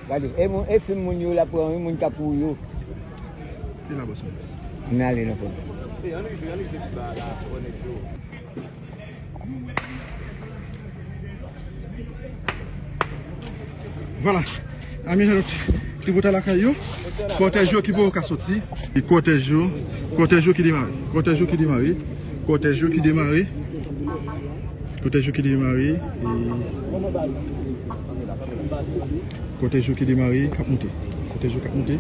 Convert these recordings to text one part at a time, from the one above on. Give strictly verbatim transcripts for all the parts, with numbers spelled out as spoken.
Gade, e moun, e fim moun yo la pran, wi, moun k ap kouri yo. Li la, bòs mwen. Ann ale nan fon. E, ann rive, ann rive pi ba la, onèt yo. Vwala. Ami, nou tribotay lakay yo. Kòtèj yo ki poko ka soti. Kòtèj yo, kòtèj yo ki demare. Kòtèj yo ki demare. Kòtèj yo ki demare. Kòtèj yo ki demare. E kòtèj yo ki demare, k ap moute. Kòtèj yo k ap moute.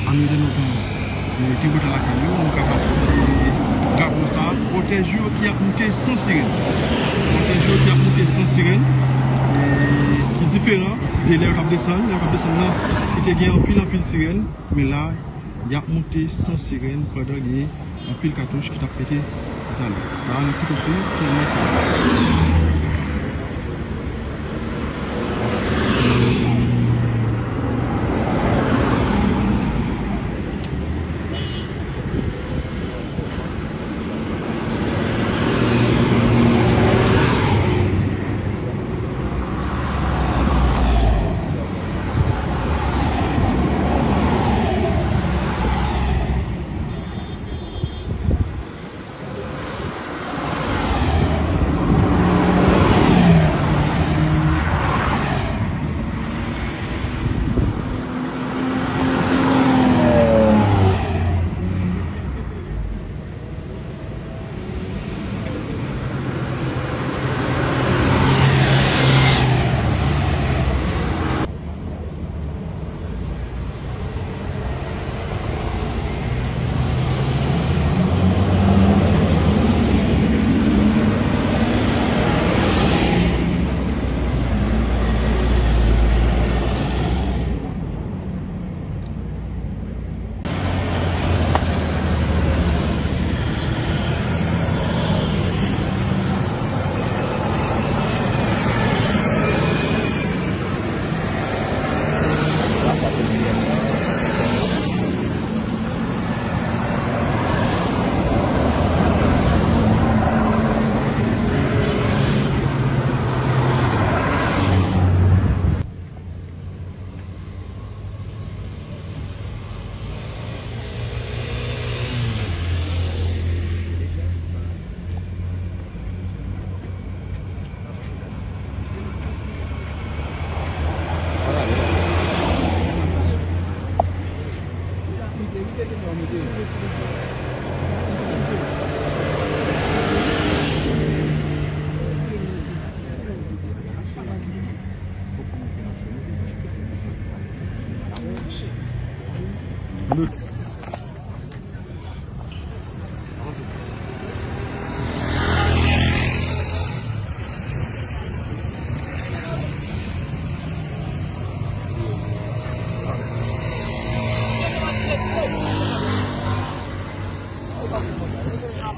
Ann ede nou pran, e, ki bòt lakay yo, nou kapab, e, drapo sa, kòtèj yo ki ap moute san sirèn. Kòtèj yo ki ap moute san sirèn, e, ki diferan de lè yo t ap desann. Lè yo t ap desann nan, li te gen anpil, anpil sirèn, men la, y ap moute san sirèn pandan gen anpil katouch ki t ap pete talè. La, nou kite sou tèlman sa.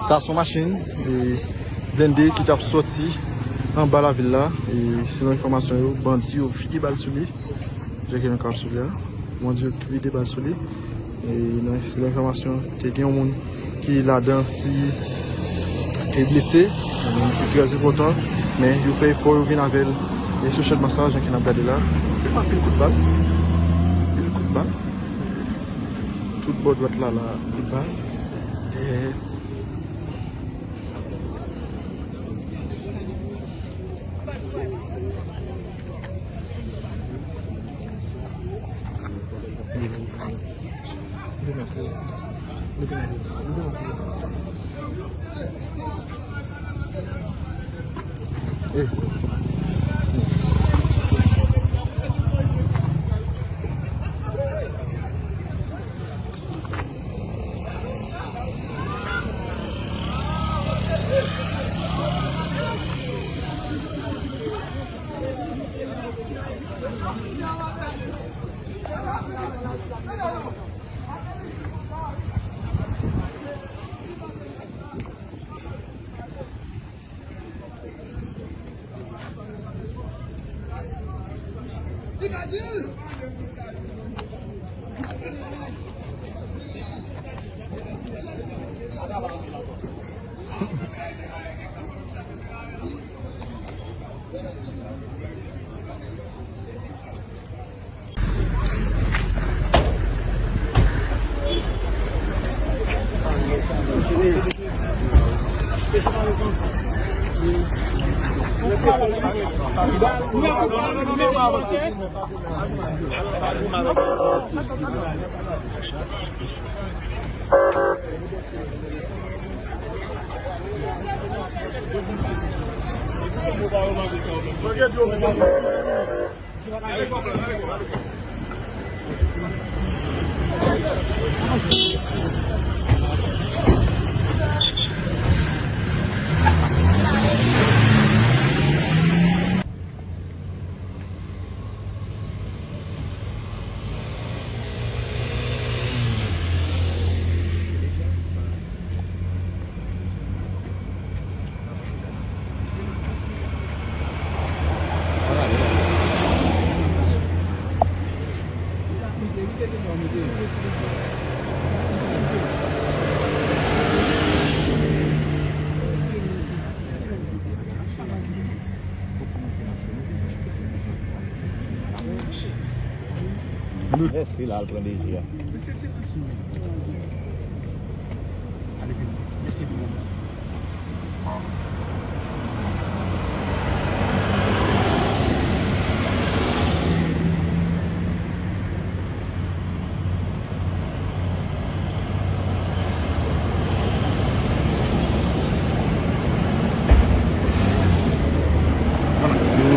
Sa se yon machin, e, blende ki t ap sòti anba lavil la. E, selon enfòmasyon yo, bandi yo vide bal sou li. Jan ke nou ka obsève a, bandi yo vide bal sou li. E, nan, selon enfòmasyon, te gen yon moun ki ladan ki te blese, yon moun ki trè enpòtan, men yo fè efò, yo vin avè l. E sou Chadmas sa, jan ke n ap gade la, anpil kout bal, anpil kout bal. Tout bò dwat la, la, kout bal. Dèyè. Reste la, al pran deje a. Vwala, yo,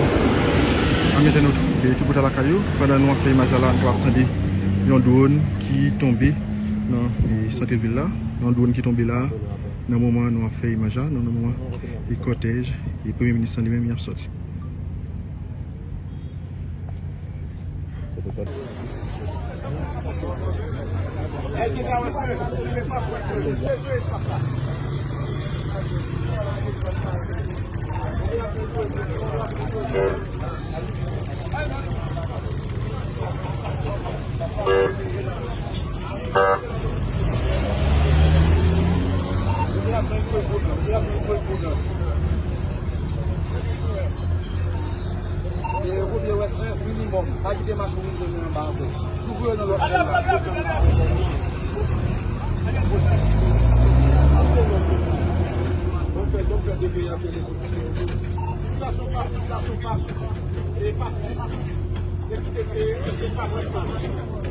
zanmi entènot, de tout bò lakay yo, pandan nou ap fè imaj la, nou ap tande yon dwòn ki tonbe nan, e, sant vil la. Yon dwòn ki tonbe la, nan moman nou ap fè imaj la, nan, nan moman, e, kòtèj, e, premye minis lan li menm, y ap sòti. E, Robier West, minimòm. Pa kite machin rive nou anba ankò. Toujou yo nan lòt zòn la. Bon fè, bon fè, depi y ap fè. Sikilasyon pa, sikilasyon pa, e pa plis. Se kite, e, e pa plis.